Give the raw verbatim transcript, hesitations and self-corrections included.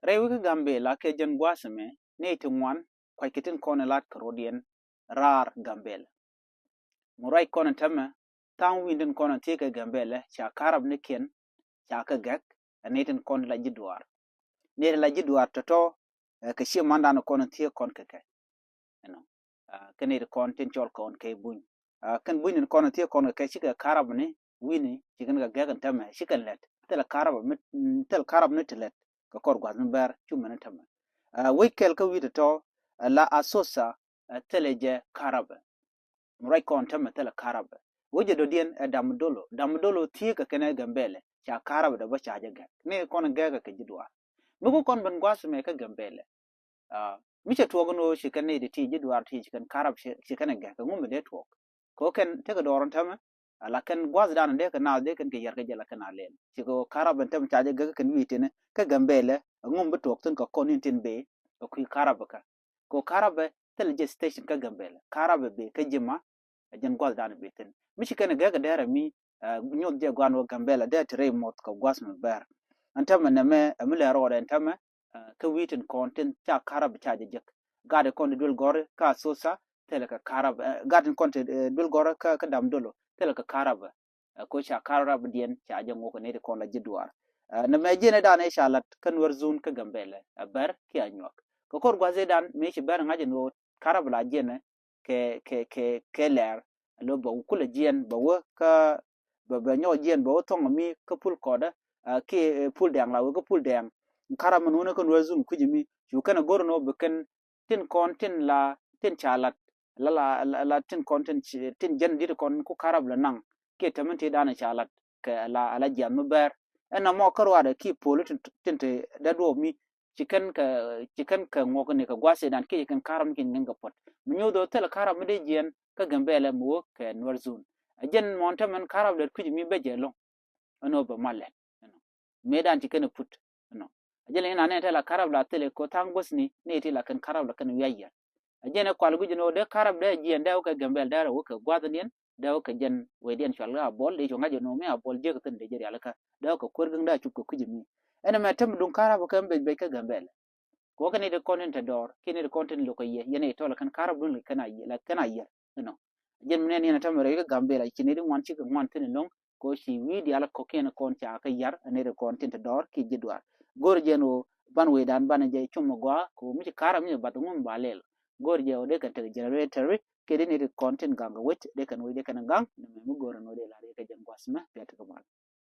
Rɛy wec kä Gambɛla kɛ jɛn gua̱a̱th ɛmɛ nɛy ti ŋuan kuackɛ tin kɔn ɛ lat kɛ rɔ̱diɛn raar Gambɛla. Mi ruac kɔn ɛ tämɛ tha̱a̱ŋ wi̱i̱ni tin kɔn ɛ thiee kɛ Gambɛla ca karabnikiɛn ca kɛ gɛk ɛ nɛy tin kɔn ti la ji̱ duaar. Nɛy ti la ji̱ duaar tɔ̱tɔ̱ ɛ kɛ ciɛ mandan kɔn ɛ thiee kɔn kɛ kɛ. Ɛnɔ kɛn nɛy ti kɔn tin cɔl kɔn kɛ buny. Kɛn buny tin kɔn thiee kɔn kɛ kɛ cikɛ karabni wi̱ni ci kɛn kɛ gɛk ɛn tämɛ cikɛ lɛt thilɛ karab mi thilɛ karab ni ti lɛt kɛ kɔr gua̱th mi bɛr cu mɛn ɛn tämɛ. Wec kɛl kä wi̱i̱ tɔ̱tɔ̱ la Asosa thilɛ jɛ karabɛ. Mi ruac kɔn tämɛ thilɛ karabɛ. Wec jɛ dɔ̱diɛn ɛ Damdolo. Damdolo thiee kɛ kɛn ɛ Gambɛlɛ ca karabɛ dɛ bä ca jɛ gɛk ni kɔn gɛk kɛ ji̱ duaar. Mi ku kɔn ben gua̱th mɛ kä Gambɛlɛ. Mi cɛ tuɔɔk ni ɣöö ci kɛn nɛy ti ti ji̱ duaar ti ci kɛn karab ci kɛn ɛ gɛk kɛ ŋum mi dee tuɔɔk. Kɛ ɣöö kɛn tekɛ dɔɔr ɛn tämɛ ala kɛn gua̱thdan dee kɛ naath dee kɛn kɛ yɛr kɛ jɛ la kɛn a lɛl ci kɛ ɣöö karab ɛn tämɛ ca jɛ gɛk kɛn wi̱i̱ tini kä Gambɛlɛ ɛ ŋum bi tuɔɔk thin kɛ kɔn in tin bee kɛ kui̱ karab kä. Kɛ ɣöö karab ɛ thil jɛ station kä Gambɛlɛ karab ɛ bee kä ji̱ ma ɛ jɛn gua̱thdan bi thi̱n. Mi ci kɛn ɛ gɛk ɛ dɛrɛ mi nyoth jɛ guan wä Gambɛla dee ti rɛy muɔth kɛ gua̱th mi bɛr. Ɛn tämɛ nɛmɛ ɛ mi lɛ rɔɔdɛ ɛn tämɛ kä wi̱i̱ tin kɔn tin ca karab ca jɛ jek. Gat in kɔn ti duel gɔri kä Asosa thilɛ kɛ karab. Gat in kɔn ti duel gɔri kä Damdolo thilɛ kɛ karab. Ko ca karab diɛn ca jɛ ŋuɔk ni ti kɔn la ji̱ duaar. Nɛmɛ jiɛn ɛ dan ɛ ca lat kä Nuɛr zun kä Gambɛlɛ ɛ bɛr ki a nyuak. Kɛ kɔr gua̱th ɛ dan mi ci bɛr ŋa̱c ɛn ɣöö karab la jiɛn ɛ kɛ kɛ kɛ kɛ lɛr. Lo bɛ kulɛ jiɛn bɛ wä kä bɛ bɛ nyɔk jiɛn bɛ wä thɔŋ mi kä pul kɔdä. Ki pul dɛŋ la wä kä pul dɛŋ. Karab mi nunɛ kä Nuɛr zun kui̱c mi cu kɛn a go̱r nɔ bi kɛn tin kɔn tin la tin ca lat la la la tin kɔn tin tin jɛn dit kɔn ku karab la naŋ. Kiɛ tɛmɛn ti dan ca lat kɛ la la jiath mi bɛr. Ɛn na mɔ kä ruadɛ ki pol tin ti dɛ duɔp mi ci kɛn kɛ ci kɛn kɛ ŋuɔk ni kɛ gua̱th idan kiɛ ci kɛn karab mi ci ŋi̱n kɛ puɔt. Mi nyoth ɣöö thilɛ karab mi dee jiɛn kä Gambɛlɛ mi wä kɛ Nuɛr zun. Ɛ jɛn mɔn tämɛn karab lɛt kui̱c mi bɛ jɛ lo̱ŋ. Ɛn ɣöö bɛ mal lɛt ɛnɔ mëëdan ci kɛn ɛ put ɛnɔ. Ɛ jɛn lɛ in anɛ tɛ la karab la thilɛ ko tha̱a̱ŋ guäthni ni ti la kɛn karab la kɛn wiac yɛr. Ɛ jɛn ɛ kual gui̱c ɛn ɣöö dee karab dee jiɛn dee wä kɛ Gambɛl dee rɛ wä kɛ gua̱thniɛn dee wä kɛ jɛn wecdiɛn cual kä Abɔl dee cu ŋa̱c ɛn ɣöö mi Abɔl jiäk thin dee jɛ rial kä dee wä kɛ kuer gäŋ dee cup kɛ kui̱c mi. Ɛn ɛmɛ tämɛ duŋ karab kä ɛm bec bec kä Gambɛl. Kɛ wä kɛ ni ti kɔn tin te dɔɔr kiɛ ni ti kɔn tin lo̱k kɛ yɛ yɛn i̱ tɔl kɛn karab duŋ kɛn a yɛ la kɛn a yɛ. Ɛnɔ jɛn mi nɛn yɛn a tämɛ rɛy kä Gambɛl a ci ni ti ŋuan cikɛ ŋuan thin ilo̱ŋ. Ko ci wi̱i̱ diaal kɔ̱kiɛn kɔn ca kä yar a ni ti kɔn tin te dɔɔr kiɛ ji̱ duaar. Go̱r jɛn ɣöö ban wecdan ban jɛ cum mi gɔaa kɛ ɣöö mi ci karab mi jɛ bath ŋun ba lɛl. Go̱r jɛ ɣöö dee kɛn tek generator kiɛ dee ni ti kɔn tin gaŋ kɛ wec dee kɛn wec dee kɛn gaŋ. Ni mɛ mi go̱r ɛn ɣöö dee la dee kɛ jɛn gua̱th mɛ pia tekɛ mal.